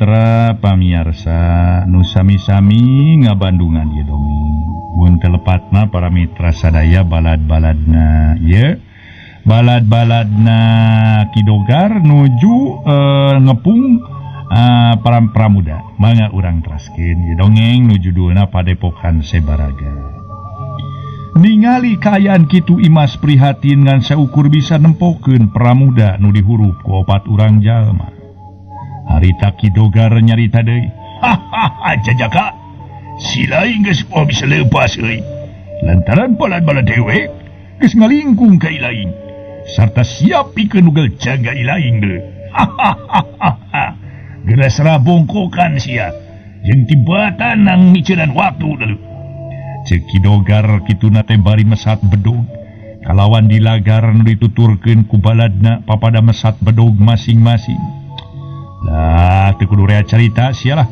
Para pamiarsa nu sami-sami ngabandungan ieu dongeng. Mun teu lepatna para mitra sadaya balad-baladna ieu. Balad-baladna Ki Dogar nuju ngepung para pramuda. Mangga urang teraskeun ieu dongeng nu judulna Padepokan Sebaraga. Ningali kaayaan kitu Imas prihatin ngan saukur bisa nempokeun pramuda nu dihurup ku opat urang jalma. Harita Ki Dogar nyarita deui. Hahaha jajaka. Si lain geus moal bisa leupas euy. Lantaran balad-balad dewek geus ngalingkung ka ilaing. Sarta siap pikeun nugel jaga ilaing deui. Hahaha. Geus rabongkokan sia. Jeung tibatan nang miceunan waktu deui. Ceuk Ki Dogar kituna teh bari mesat bedog. Kalawan dilagar nu dituturkeun ku baladna papada mesat bedog masing-masing. Lah teu kudu rea carita sia lah.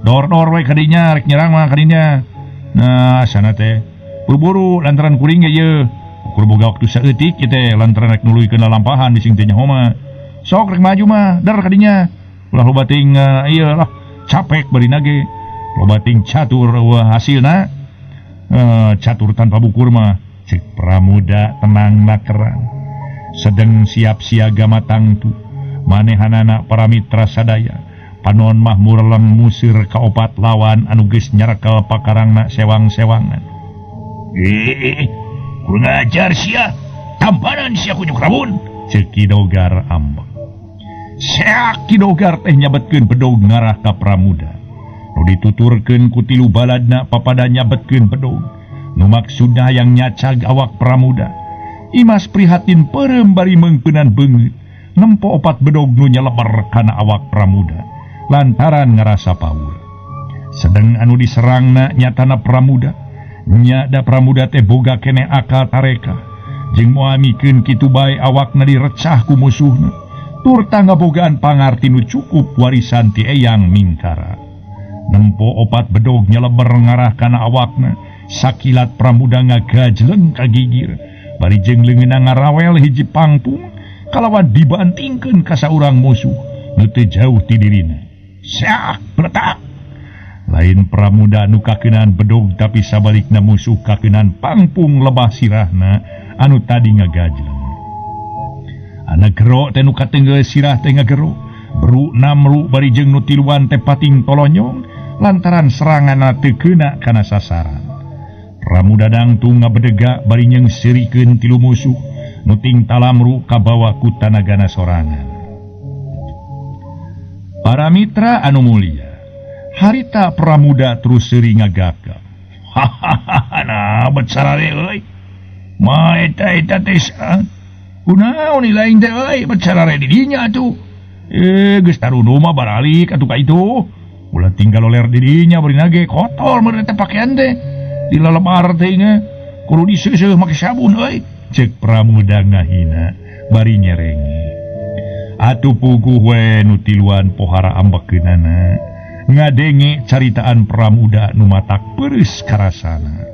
Dor-dor we kadinya rek nyerang mah kadinya. Nah sana teh buru-buru lantaran kuring ge ieu. Ukur boga waktu saeutik ieu teh lantaran rek nuluykeun lalampahan bising teh nyaho mah. Sok rek maju mah der kadinya. Ulah loba teuing ieu lah capek barina ge. Loba teuing catur eueuh hasilna. Catur tanpa bukur mah. Ceuk Pramuda tenang nakerang. Sedeng siap siaga matang tu. Manehanana para mitra sadaya panon mah mureleng musir ka opat lawan anu geus nyarekel pakarangna sewang-sewangan. Kurang ajar sia, tamparan sia ku Nyuk Rawun, ceuk Ki Dogar ambek. Seak Ki Dogar teh nyabetkeun bedog ngarah ka Pramuda. Nu dituturkeun ku tilu baladna papada nyabetkeun bedog. Nu maksudna hayang nyacag awak Pramuda. Imas prihatin peureum bari meungpeunan beungeut. Nempo opat bedog nu nyeleber kana awak Pramuda lantaran ngerasa paur. Sedeng anu diserangna nyatana Pramuda. Nya da Pramuda teh boga keneh akal tareka. Jeung moal mikeun kitu bae awakna direcah ku musuhna. Tur tanggabogaan pangarti nu cukup warisan ti Eyang Mingkara. Nempo opat bedog nyeleber ngarah kana awakna. Sakilat Pramuda ngagajleng ka gigir. Bari jeung leungeunna ngarawel hiji pangpung kalawan dibantingkeun ka saurang musuh nu teu jauh ti dirina. Seak bletak. Lain Pramuda nu kakeunaan bedog tapi sabalikna musuh kakeunaan pangpung lebah sirahna anu tadi ngagajleng. Anak gero teh nu katenggel sirah teh ngagero. Bru namru bari jeung nu tiluan teh pating tolonyong lantaran seranganna teu keuna kana sasaran. Pramuda dangtung ngabedega bari nyeungseurikeun tilu musuh nuting talamru kabawa ku tanagana sorangan. Para mitra anu mulia, harita Pramuda terus seuri ngagagap. Hahaha, nah bet sarare euy. Ma eta eta teh kunaon lain teh euy, bet sarare di dinya atuh. Geus tarunuh mah baralik atuh ka itu. Ulah tinggal loler di dinya bari nage kotor meureun teh pakaian teh. Dilelebar teh nya kudu diseuseuh make sabun euy. Ceuk Pramuda ngahina bari nyerengi. Atuh puguh we nu tiluan pohara ambekeunana ngadenge caritaan Pramuda nu matak peureus karasana.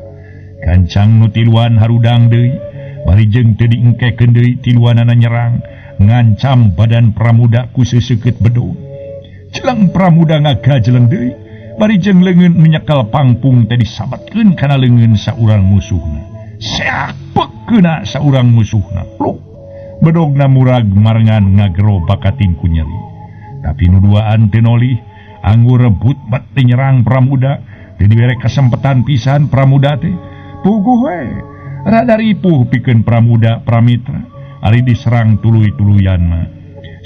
Gancang nu tiluan harudang deui bari jeung teu diengkekeun deui tiluanana nyerang ngancam badan Pramuda ku seuseukeup bedog. Jeleng Pramuda ngagajleng deui bari jeung leungeun nyekel pangpung teh disabetkeun kana leungeun saurang musuhna. Seak pek kena saurang musuhna. Pluk. Bedogna murag marengan ngagero bakating ku nyeri. Tapi nu duaan teu nolih, anggur rebut bat teh nyerang Pramuda, teu dibere kesempatan pisan Pramuda teh. Puguh we, rada ripuh pikeun Pramuda Pramitra, ari diserang tuluy-tuluyan mah.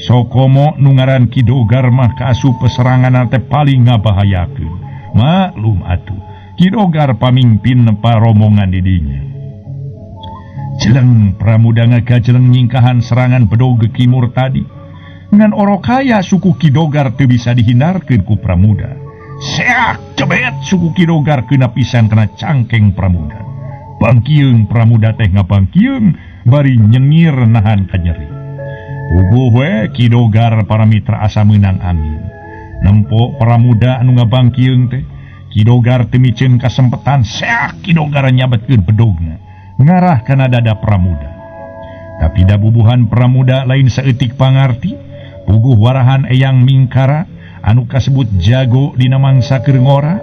Sokomo nu ngaran Ki Dogar mah kaasup peseranganna teh paling ngabahayakeun. Maklum atuh, Ki Dogar pamimpin paromongan di dinya. Jeleng Pramuda ngagajeleng nyingkahan serangan bedog kimur tadi. Ngan orokaya suku Ki Dogar teu bisa dihindarkeun ku Pramuda. Seak cebet suku Ki Dogar kena pisan kana cangkeng Pramuda. Bangkieung Pramuda teh ngabangkieung bari nyengir nahan kanyeri. Puguh we Ki Dogar para mitra asa meunang angin. Nempo Pramuda anu ngabangkieung teh Ki Dogar teu miceun kasempetan seak Ki Dogar nyabetkeun bedogna ngarah kana dada Pramuda. Tapi da bubuhan Pramuda lain saeutik pangarti, puguh warahan Eyang Mingkara Anu kasebut jago dina mangsa keur ngora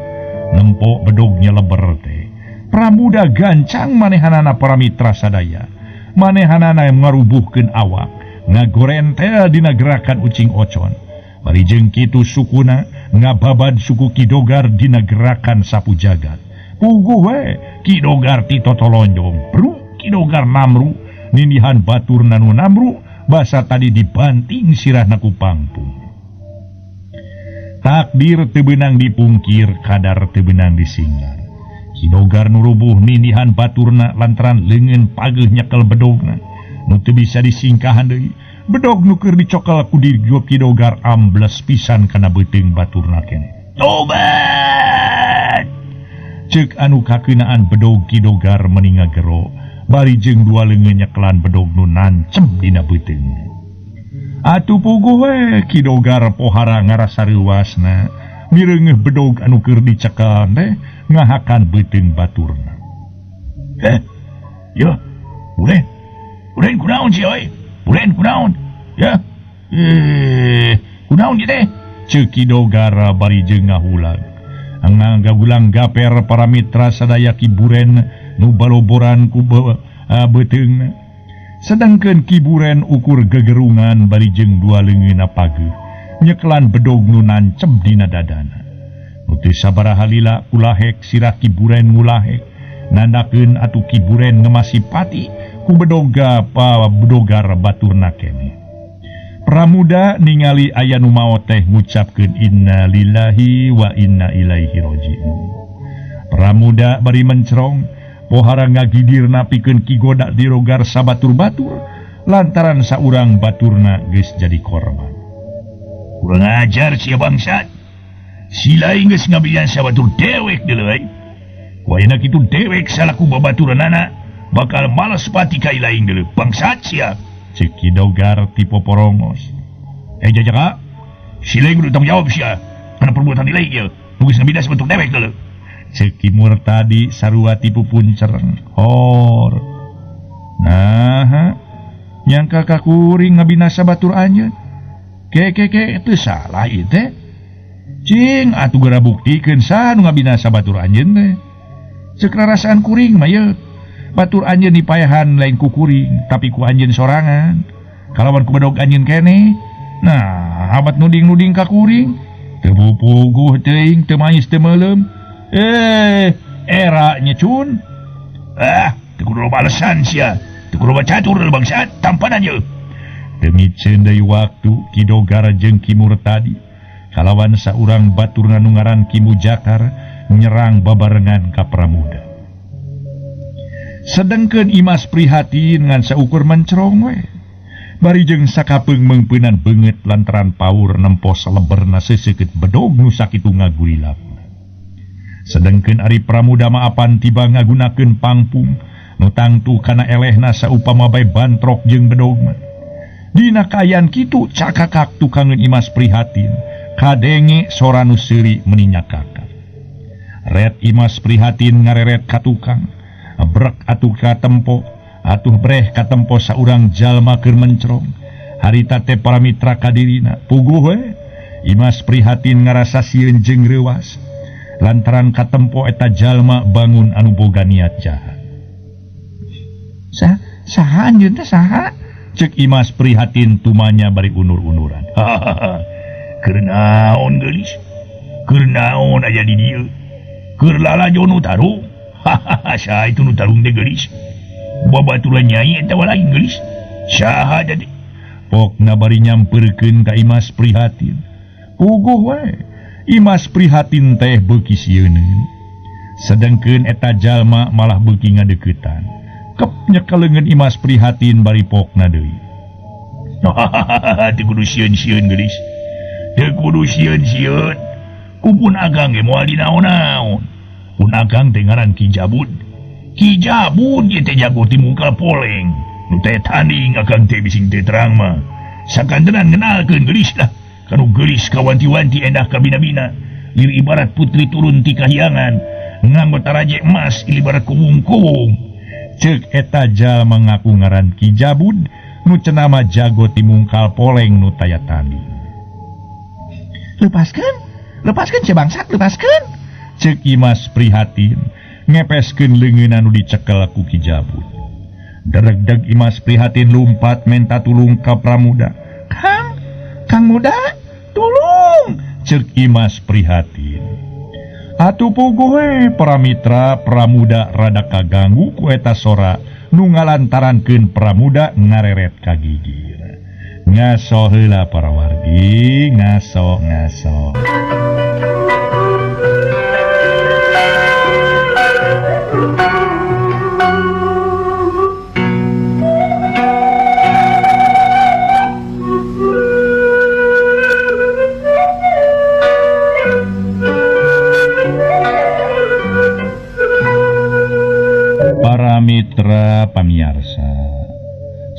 nempo bedog nyeleber teh. Pramuda gancang manehanana para mitra sadaya. Manehanana ngarubuhkeun awak, ngagorentel dina gerakan ucing ocon. Bari jeung kitu sukuna ngababad suku Ki Dogar dina gerakan sapu jagat. Puguh we Ki Dogar ti totolonjong, bru Ki Dogar namru, nindihan baturna nu namru, basa tadi dibanting sirahna ku pangpung. Takdir teu beunang dipungkir, kadar teu beunang disinggar. Ki Dogar nu rubuh nindihan baturna lantaran leungeun pageuh nyekel bedogna. Nu teu bisa disingkahan deui. Bedog nu keur dicokel ku Ki Dogar ambles pisan kana beuteung baturna keneh. Tobat! Ceuk anu kakeunaan bedog Ki Dogar meni ngagero, bari jeung dua leungeun nyekelan bedog nu nancep dina beuteung. Atuh puguh we Ki Dogar pohara ngarasa reuasna, mireungeuh bedog anu keur dicekel teh ngahakan beuteung baturna. Yo, buren. Buren kunaon sih oi? Buren kunaon? Ya. Kunaon ieu teh? Ceuk Ki Dogar bari jeung ngahulang. Ngagagulang gaper para mitra sadaya Ki Buren nu baloboran ku beuteungna. Sedangkeun Ki Buren ukur gegerungan bari jeung dua leungeunna pageuh nyekelan bedog nu nancep dina dadana. Nu teu sabaraha lila kulahek sirah Ki Buren ngulahek, nandakeun atuh Ki Buren ngemasi pati ku bedoga bedogar baturna keneh. Pramuda ningali aya nu maot teh ngucapkeun inna lillahi wa inna ilaihi rajiun. Pramuda bari mencerong pohara ngagidir napikeun Ki Godak dirogar sabatur-batur lantaran saurang baturna geus jadi korban. Kurang ajar sia bangsat. Sila geus ngabian sabatur dewek deuleu euy. Ku ayeuna kitu dewek salaku babaturanana bakal malas pati ka ilaing deuleu bangsat sia. Ceuk Ki Dogar ti poporongos. Jajaka, sila kudu tanggung jawab sia kana perbuatan ilaing ieu. Nu geus ngabina sabatur dewek deuleu. Ceuk Ki Murtadi sarua ti pupuncereng. Hor. Nah, nyangka ka kuring ngabinasa batur anjeun. Ke teu salah ieu teh. Cing atuh geura buktikeun saha nu ngabinasa batur anjeun teh. Ceuk rarasaan kuring mah ieu. Batur anjeun dipaehan lain ku kuring, tapi ku anjeun sorangan. Kalawan ku bedog anjeun keneh. Nah, abat nuding-nuding ka kuring. Teu puguh teuing, teu manis teu meuleum. Era nyecun. Teu kudu loba alesan sia. Teu kudu loba catur bangsat, tampanan ieu. Teu miceun deui waktu Ki Dogar jeung Ki Murtadi kalawan saurang baturna nu ngaran Ki Mujakar nyerang babarengan ka Pramuda. Sedengkeun Imas Prihatin ngan saukur mencerong we. Bari jeung sakapeung meungpeunan beungeut lantaran paur nempo saleberna seseukeut bedog nu sakitu ngagurilap. Sedengkeun ari Pramuda mah apan tiba ngagunakeun pangpung nu tangtu kana elehna saupama bae bantrok jeung bedog mah. Dina kaayaan kitu cakakak tukangeun Imas Prihatin kadenge sora nu seuri meni nyakakak. Ret Imas Prihatin ngareret ka tukang, brek atuh ka tempo, atuh breh ka tempo saurang jalma keur mencerong. Harita teh para mitra kadirina puguh we. Imas Prihatin ngarasa sieun jeung reuas lantaran katempo eta jalma bangun anu boga niat jahat. Saha anjeun teh saha? Ceuk Imas Prihatin tumanya bari unur-unuran. Keur naon geulis? Keur naon aya di dieu? Keur lalajo nu tarung? Saha itu nu tarung teh geulis? Babaturan nyai eta lain geulis. Saha teh? Pokna bari nyamperkeun ka Imas Prihatin. Puguh we. Imas Prihatin teh beuki sieuneun. Sedengkeun eta jalma malah beuki ngadeuketan. Kep nyekel leungeun Imas Prihatin bari pokna deui. Teu kudu sieun-sieun geulis. Teu kudu sieun-sieun. Ku pun agang ge moal dinaon-naon. Pun agang teh ngaran Ki Jabud. Ki Jabud ieu teh jago ti mungkal poleng. Nu teh tanding agang teh bising teh terang mah. Sakantenan ngenalkeun geulis lah. Kanu geulis kawanti-wanti endah kabina-bina. Lir ibarat putri turun ti kahyangan. Nganggo taraje emas ibarat kuwung-kuwung. Ceuk eta jalma ngaku ngaran Ki Jabud nu cenama jago ti mungkal poleng nu taya tanding. Lepaskeun, lepaskeun sia bangsat, lepaskeun. Ceuk Imas Prihatin ngepeskeun leungeun anu dicekel ku Ki Jabud. Deregdeg Imas Prihatin lumpat menta tulung ka Pramuda. Kang, Kang Muda, tulung. Ceuk Imas Prihatin. Atuh puguh we para mitra Pramuda rada kaganggu ku eta sora nu ngalantarankeun Pramuda ngareret ka gigir. Ngaso heula para wargi, ngaso ngaso. Para mitra pamiarsa,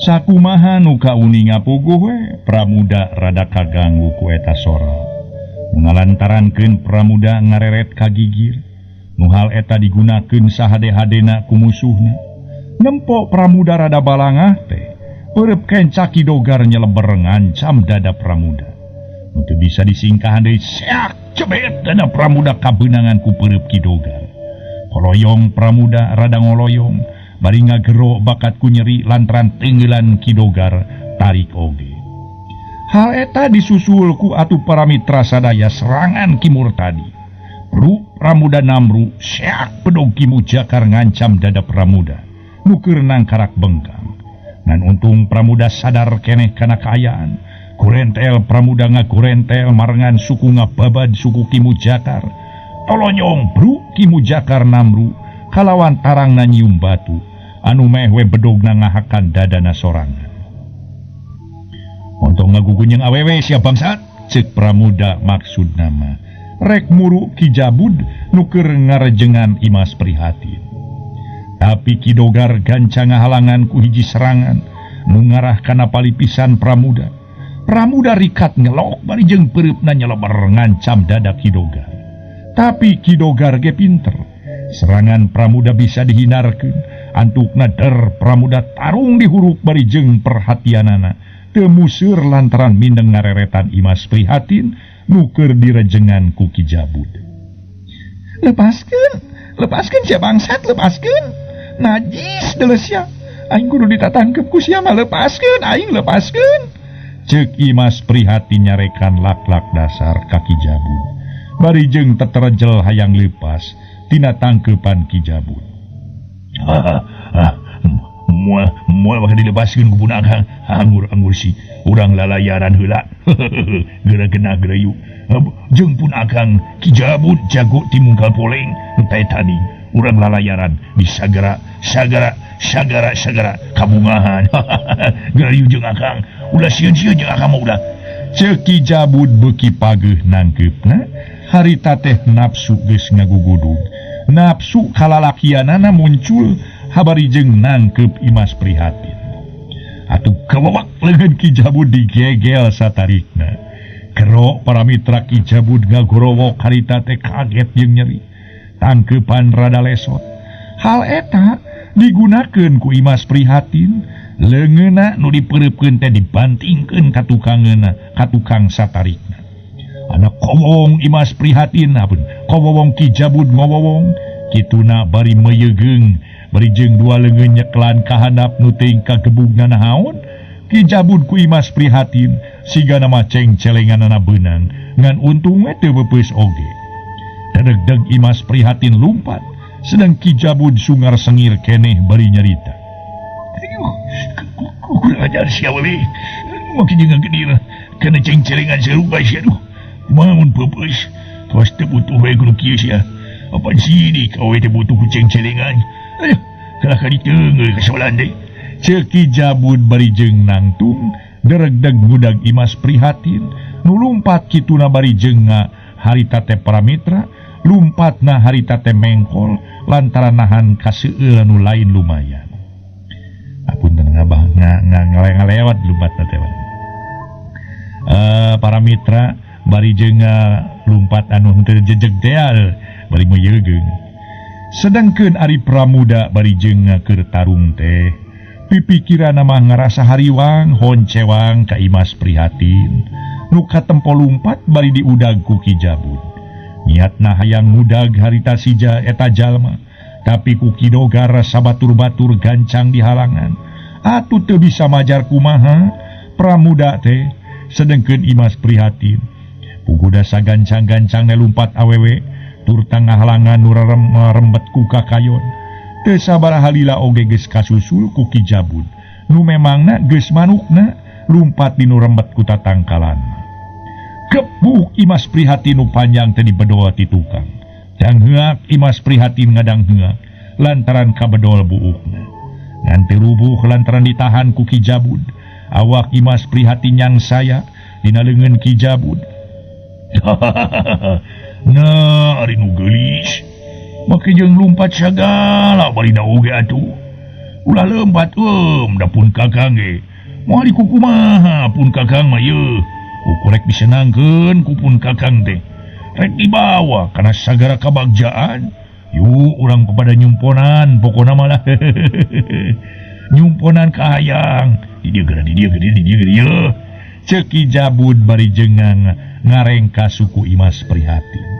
sakumaha nu kauninga puguh we Pramuda rada kaganggu ku eta sora. Nu ngalantarankeun Pramuda ngareret ka gigir. Nu hal eta digunakeun sahade-hadena ku musuhna. Nempo Pramuda rada balangah teh, peureub kenca Ki Dogar nyeleber ngancam dada Pramuda. Nu teu bisa disingkahan deui seak cebet dada Pramuda kabeunangan ku peureub Ki Dogar. Koloyong Pramuda rada ngoloyong, bari ngagero bakat ku nyeri lantaran tenggelan Ki Dogar tarik oge. Hal eta disusul ku atuh para mitra sadaya serangan Ki Murtadi. Bru Pramuda namru seak pedog Ki Mujakar ngancam dada Pramuda nu keur nangkarak bengkang. Ngan untung Pramuda sadar keneh kana kaayaan. Kurentel Pramuda ngakurentel marengan suku ngababad suku Ki Mujakar. Tolonyong bru Ki Mujakar namru kalawan tarangna nyium batu anu meh we bedogna ngahakan dadana sorangan. Ontong ngagugunyeng awewe sia bangsat, ceuk Pramuda maksud nama. Rek muru Ki Jabud nu keur ngarejengan Imas Prihatin. Tapi Ki Dogar ganca ngahalangan ku hiji serangan nu ngarah kana palipisan Pramuda. Pramuda rikat ngelok bari jeung peureupna nyeleber ngancam dada Ki Dogar. Tapi Ki Dogar ge pinter. Serangan Pramuda bisa dihindarkeun. Antukna der Pramuda tarung dihurup bari jeung perhatianana teu museur lantaran mindeng ngareretan Imas Prihatin nu keur direjengan ku Ki Jabud. Lepaskeun, lepaskeun sia bangsat, lepaskeun. Najis deuleu sia. Aing kudu ditatangkep ku sia mah, lepaskeun, aing lepaskeun. Ceuk Imas Prihatin nyarekan lak-lak dasar ka Ki Jabud. Bari jeung teterejel hayang leupas tina tangkeupan Ki Jabud. Moal bakal dilepaskeun ku pun akang. Anggur-anggur si urang lalayaran heula. Geura kena geureuyu. Jeung pun akang Ki Jabud jago ti mungkal poleng nu tani. Urang lalayaran di sagara sagara sagara sagara kabungahan. Geureuyu jeung akang. Ulah sieun-sieun jeung akang mah ulah. Ceuk Ki Jabud beuki pageuh nangkeupna. Harita teh nafsu geus ngagugudug. Nafsu kalalakianana muncul habari jeung nangkeup Imas Prihatin. Atuh kawawak leungeun Ki Jabud digegel satarikna. Gero para mitra Ki Jabud ngagorowok harita teh kaget jeung nyeri. Tangkeupan rada lesot. Hal eta digunakeun ku Imas Prihatin. Leungeunna nu dipeureupkeun teh dibantingkeun ka tukangeuna, ka tukang satarikna. Anak kowong Imas Prihatin apun kowong Ki Jabud ngowowong kituna bari meyegeung bari jeung dua leungeun nyeklan ka handap nu teuing kagebugna nahaon Ki Jabud ku Imas Prihatin sigana mah ceng-celenganana beunang ngan untung we teu beupeus oge. Dedeg-deg Imas Prihatin lumpat sedang Ki Jabud sungar sengir keneh bari nyarita. Aduh, kurang ajar sia we. Makin jeung gedir kana ceng-celengan sarupa sia aduh. Kumaha peupeus kawas teu butuh we kudu kieu sia. Apa sini kawe teu butuh ku ceng-celengan. Aduh, kalah ka diteungeul ka sabalan deui. Ceuk Ki Jabud bari jeung nangtung deregdeg ngudag Imas Prihatin nu lumpat kituna bari jeung harita teh para mitra lumpatna harita teh mengkol lantaran nahan kaseueul nu lain lumayan. Apunten ngabah ngalewat lumpatna teh. Para mitra bari jeung lumpat anu henteu jejeg teh bari meuyegeung. Sedangkeun ari Pramuda bari jeung keur tarung teh pipikiranna mah ngarasa hariwang honcewang ka Imas Prihatin. Nu katempo lumpat bari diudag ku Ki Jabud. Niatna hayang ngudag harita sija eta jalma, tapi ku Ki Dogar sabatur-batur gancang dihalangan. Atuh teu bisa majar kumaha pramuda teh, sedengkeun Imas Prihatin. Puguda sagancang-gancangna lumpat awewe turta ngahalangan nu rembet ku kakayon. Teu sabaraha lila oge geus kasusul ku Ki Jabud. Nu memangna geus manukna lumpat dinu rembet ku tatangkalan. Gebuk Imas Prihatin nu panjang teh dibedol ti tukang. Dangheak Imas Prihatin ngadangheak lantaran kabedol buukna. Ngan teu rubuh lantaran ditahan ku Ki Jabud. Awak Imas Prihatin yang saya dina leungeun Ki Jabud. Nah, ari nu geulis. Make jeung lumpat sagala bari da oge atuh. Ulah lompat da pun kakang ge. Moal dikukumaha pun kakang mah yeuh. Kukurek disenangkeun ku pun kakang teh. Rek dibawa kana sagara kabagjaan. Yuk urang kepada nyumponan pokona malah. Nyumponan kahayang. Di dieu geura di dieu geuh di dieu geuh. Ceuk Ki Jabud bari jengang ngarengka suku Imas Prihatin.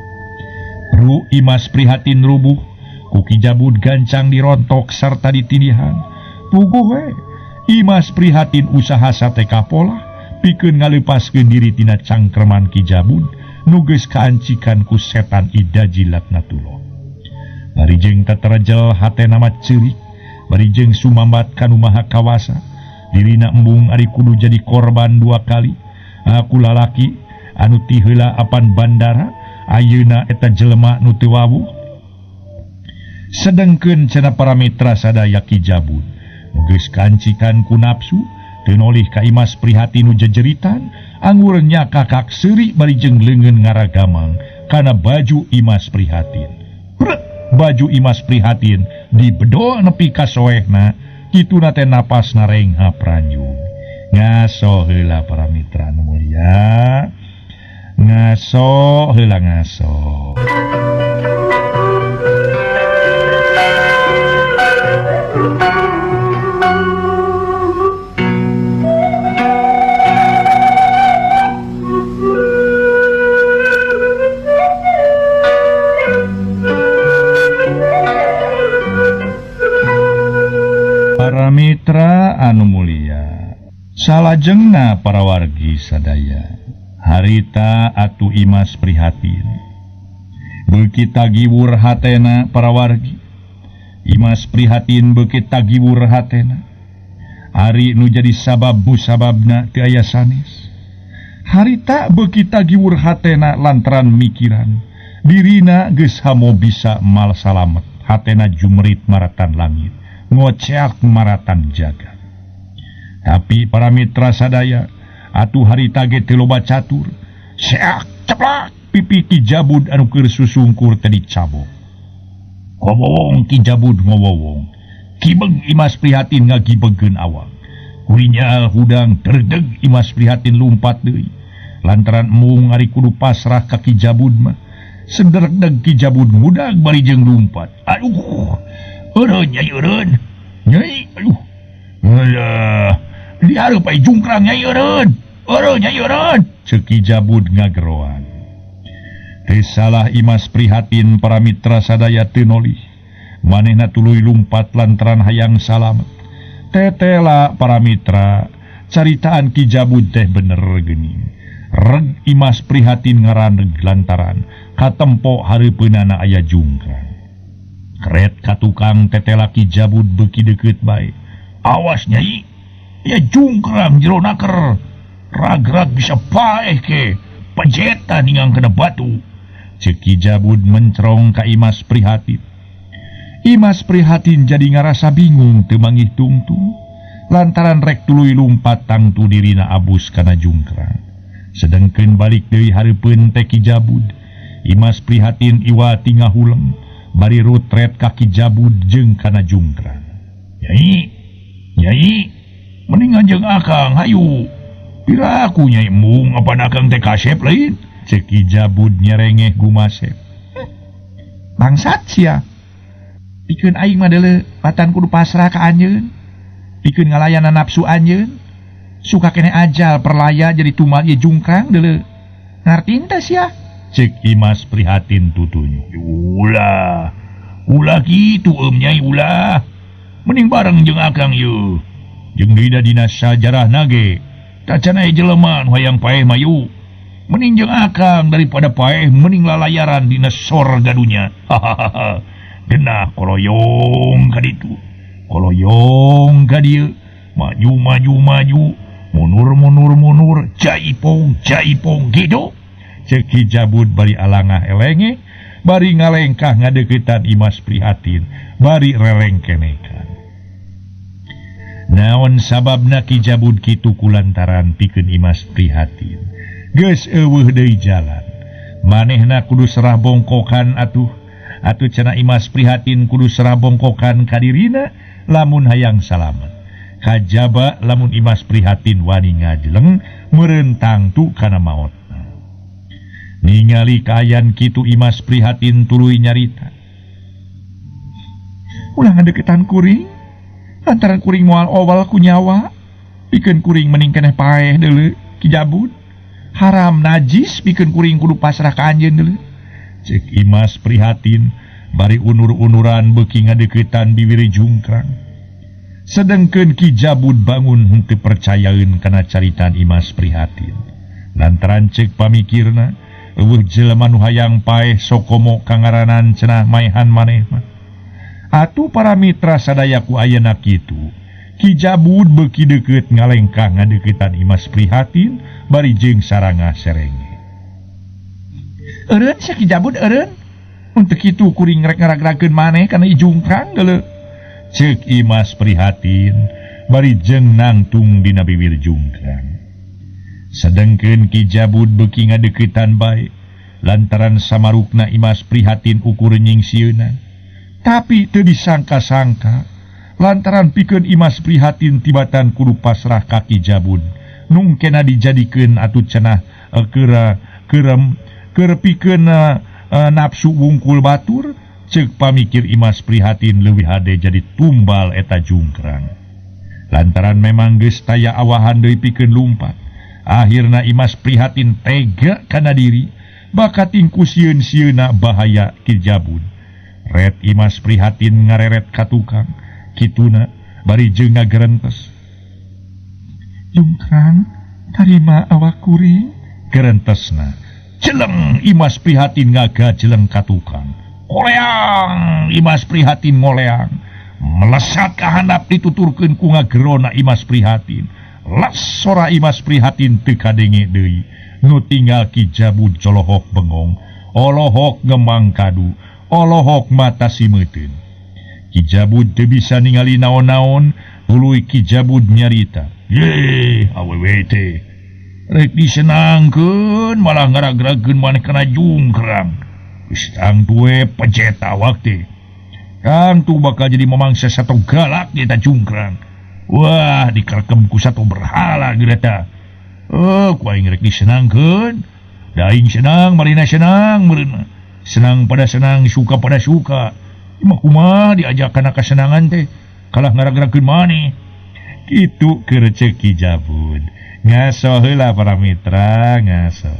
Ru Imas Prihatin rubuh, ku Ki Jabud gancang dirontok sarta ditindihan. Puguh we Imas Prihatin usaha sate kapolah pikeun ngaleupaskeun diri tina cangkreman Ki Jabud nu geus kaancikan ku setan Ida Jilatnatullah. Bari jeung taterjel hatena mah ceurik, bari jeung sumambat ka nu maha kawasa. Dirina embung ari kudu jadi korban dua kali. Aku lalaki anu ti heula apan bandara, ayeuna eta jelema nu teu wawuh. Sedengkeun cenah para mitra sadaya Ki Jabud nu geus kancikan ku nafsu, teu nolih ka Imas Prihatin nu jejeritan, anggur nyakakak seuri bari jeung leungeun ngaragamang kana baju Imas Prihatin. Prek, baju Imas Prihatin dibedol nepi ka soehna, kituna teh napasna rengha pranjung. Ngaso heula para mitra nu mulia. Ngaso heula ngaso. Para mitra anu mulia, salajengna para wargi sadaya, harita atuh Imas Prihatin. Beuki tagiwur hatena para wargi. Imas Prihatin beuki tagiwur hatena. Ari nu jadi sabab musababna teu aya sanes. Harita beuki tagiwur hatena lantaran mikiran dirina geus hamo bisa mal salamet, hatena jumrit maratan langit, ngoceak maratan jagat. Tapi para mitra sadaya, atuh harita ge teu loba catur. Seak ceplak pipi Ki Jabud anu keur susungkur teh dicabok. Ngowowong Ki Jabud ngowowong. Kibeg Imas Prihatin ngagibegkeun awak. Kurinyal hudang terdeg Imas Prihatin lumpat deui. Lantaran embung ari kudu pasrah ka Ki Jabud mah. Sedereg Ki Jabud ngudag bari jeung lumpat. Aduh, eureun nyai eureun. Nyai, aduh. Alah, dihareup ai jungkrang nyai eureun. Eureun nyai eureun. Ceuk Ki Jabud ngageroan. Teu salah Imas Prihatin para mitra sadaya teu nolih. Manehna tuluy lumpat lantaran hayang salamet. Tetela para mitra, caritaan Ki Jabud teh bener geuning. Reg Imas Prihatin ngaraneg lantaran katempo hareupeunana aya jungkrang. Kret ka tukang tetela Ki Jabud beuki deukeut bae. Awas nyai, ya jungkrang jero naker. Ragrag bisa paeh ke, pajetan ningang kena batu. Ceuk Ki Jabud mencerong ka Imas Prihatin. Imas Prihatin jadi ngarasa bingung teu manggih tungtung lantaran rek tuluy lumpat tangtu dirina abus kana jungkrang. Sedengkeun balik deui hareupeun teh Ki Jabud. Imas Prihatin iwa ti ngahuleng bari rutret ka Ki Jabud jeung kana jungkrang. Nyai, nyai, mendingan jeung akang hayu. Piraku nyai embung apan akang teh kasep lain. Ceuk Ki Jabud nyerengeh gumasep. Bangsat sia. Pikeun aing mah deuleu batan kudu pasrah ka anjeun. Pikeun ngalayanan nafsu anjeun. Suka kene ajal perlaya jadi tumal ieu jungkrang deuleu. Ngarti teh sia? Cek Imas prihatin tutunyu. Ulah. Ulah kitu nyai ulah. Mending bareng jeung akang yeuh. Jeung deui da dina sajarahna ge. Tacan aya jelema nu hayang paeh mayu. Mending jeung akang daripada paeh mending lalayaran dina sorga dunya. Hahaha. Genah koloyong ka ditu. Koloyong ka dieu. Maju maju maju, mundur mundur mundur, jaipong jaipong gitu. Cek Ki Jabud bari alangah elenge, bari ngalengkah ngadeukeutan Imas prihatin, bari relengkenekan. Naon sababna Ki Jabud kitu kulantaran pikeun Imas prihatin. Geus eueuh deui jalan. Manehna kudu serah bongkokan atuh. Atuh cenah Imas prihatin kudu serah bongkokan ka dirina lamun hayang salamet. Kajaba lamun Imas prihatin wani ngajeleng meureun tangtu kana maot. Ningali kaayaan kitu Imas prihatin tuluy nyarita. Ulah ngadeukeutan kuring, lantaran kuring moal owal ku nyawa, pikeun kuring mending keneh paeh deuleu Ki Jabud. Haram najis pikeun kuring kudu pasrah ka anjeun deuleu. Cek Imas prihatin bari unur-unuran beuki ngadeukeutan bibir jungkrang. Sedengkeun Ki Jabud bangun henteu percayaeun kana caritaan Imas prihatin. Lantaran cek pamikirna eueuh jelema nu hayang paeh sokomo kangaranan cenah maehan maneh mah. Atuh para mitra sadaya ku ayeuna kitu. Ki Jabud beuki deukeut ngalengkah ngadeukeutan Imas prihatin bari jeung sarangah serenge. Eureun sia Ki Jabud eureun. Untuk kitu kuring rek ngaragrakeun maneh kana jungkrang geuleuh. Cek Imas prihatin bari jeung nangtung dina bibir jungkrang. Sedengkeun Ki Jabud beuki ngadeukeutan bae lantaran samarukna Imas prihatin ukur nyingsieunan. Tapi teu disangka-sangka lantaran pikeun Imas prihatin tibatan kudu pasrah ka Ki Jabud. Nungkena dijadikeun atuh cenah keur pikeun nafsu wungkul batur. Cek pamikir Imas prihatin leuwih hade jadi tumbal eta jungkrang. Lantaran memang geus taya awahan deui pikeun lumpat. Akhirna Imas prihatin tega kana diri, bakating ku sieun-sieuna bahaya Ki Jabud. Ret Imas prihatin ngareret ka tukang, kituna bari jeung ngagerentes. Jungkrang, tarima awak kuring, gerentesna. Jeleng Imas prihatin ngagajeleng ka tukang. Koleang Imas prihatin ngoleang. Melesat ka handap dituturkeun ku ngagerona Imas prihatin. Las sora Imas prihatin teu kadenge deui. Nu tinggal Ki Jabud colohok bengong, olohok ngemang kadu, olohok mata simeuteun. Ki Jabud teu bisa ningali naon-naon, tuluy Ki Jabud nyarita. Ye, awewe teh. Rek disenangkeun malah ngaragrakeun maneh kana jungkrang. Geus tangtu we pejet awak teh. Tangtu bakal jadi mamangsa satu galak di eta jungkrang. Wah, dikerkem ku satu berhala geus eta. Ku aing rek disenangkeun. Da aing senang, marina senang meureun. Senang pada senang, suka pada suka. Imah kumaha diajak kana kasenangan teh, kalah ngaragrakeun maneh. Kitu keur ceuk Ki Jabud. Ngaso heula para mitra, ngaso.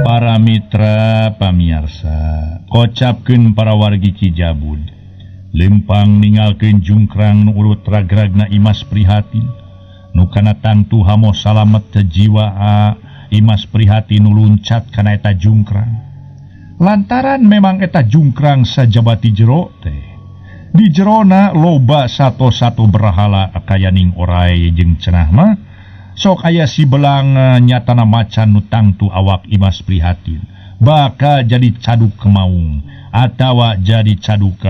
Para mitra pamiarsa, kocapkeun para wargi Ki Jabud. Lempang ninggalkeun jungkrang nu urut ragragna Imas prihatin. Nu kana tangtu hamo salamet teu jiwa Imas prihatin nu luncat kana eta jungkrang. Lantaran memang eta jungkrang sajabati jero teh. Di jerona loba sato-sato berhala kayaning orai jeung cenah mah. Sok aya si belang nyatana macan nu tangtu awak Imas prihatin bakal jadi caduk kemaung atawa jadi caduk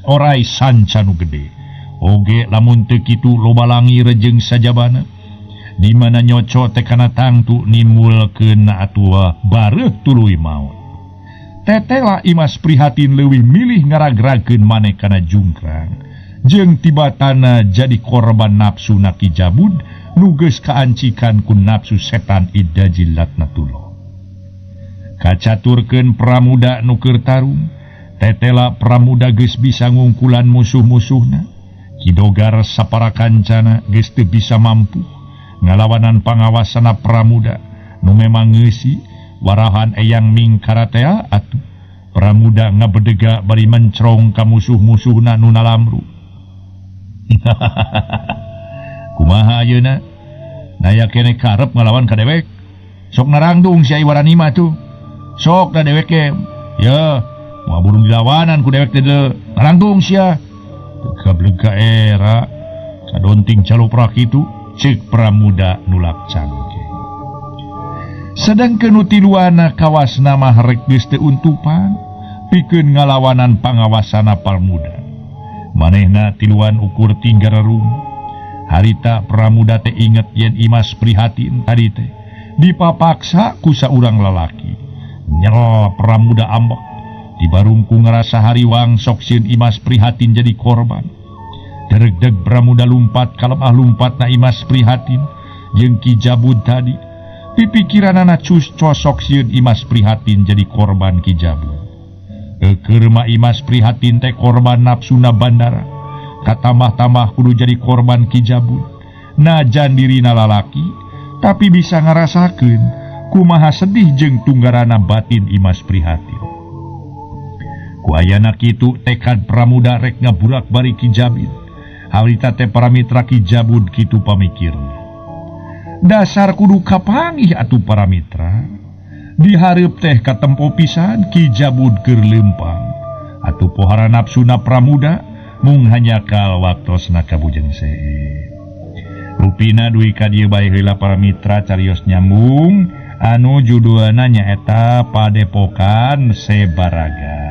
orai sanca nu gede. Oge lamun teu kitu loba langir jeung sajabana di mana nyoco teh kana tangtu nimbulkeun atuh bareuh tuluy maot. Tetela Imas Prihatin leuwih milih ngaragrakeun maneh kana jungkrang. Jeung tibatana jadi korban nafsu na Ki Jabud nu geus kaancikan ku nafsu setan Idajillatnatullah. Kacaturkeun Pramuda nu keur tarung, tetela Pramuda geus bisa ngungkulan musuh-musuhna. Ki Dogar sapara kancana geus teu bisa mampu ngalawanan pangawasana Pramuda nu memang ngeusi warahan Eyang Mingkaratea atuh. Pramuda ngabedega bari mencrong ka musuh-musuhna nu nalamru. Kumaha ayeuna? Naya kene karep ngalawan ka dewek. Sok narangdung si ai warani mah tuh. Sok da dewek ge. Ya, moal burung dilawanan ku dewek teh narangdung sia. Gablega era kadonting caloprak kitu ceuk Pramuda nulak cangke. Sedangkeun nu tiluana kawasna mah rek geus teu untupan pikeun ngalawanan pangawasana Pramuda. Manehna tiluan ukur tinggal rerung. Harita Pramuda teh inget yen Imas Prihatin tadi teh dipapaksa ku saurang lalaki. Nyel Pramuda ambek dibarungku ngerasa hariwang sok sieun Imas Prihatin jadi korban. Deregdeg Pramuda lumpat kalemah lumpatna Imas Prihatin jeung Ki Jabud tadi. Pipikiranana cus cosok sieun Imas Prihatin jadi korban Ki Jabud. Keur mah Imas Prihatin teh korban nafsuna bandara. Katambah-tambah kudu jadi korban Ki Jabud. Najan dirina lalaki tapi bisa ngarasakeun kumaha sedih jeung tunggarana batin Imas Prihatin. Ku ayana kitu tekad Pramuda rek ngaburak bari Ki Jabud. Harita teh para mitra Ki Jabud kitu pamikirna. Dasar kudu kapanggih atuh para mitra. Dihareup teh katempo pisan Ki Jabud keur leumpang. Atuh pohara nafsuna Pramuda mung hanyakal waktosna kabujeng seep. Rupina dugi ka dieu bae heula para mitra carios nyambung anu judulna nyaeta Padepokan Sebaraga.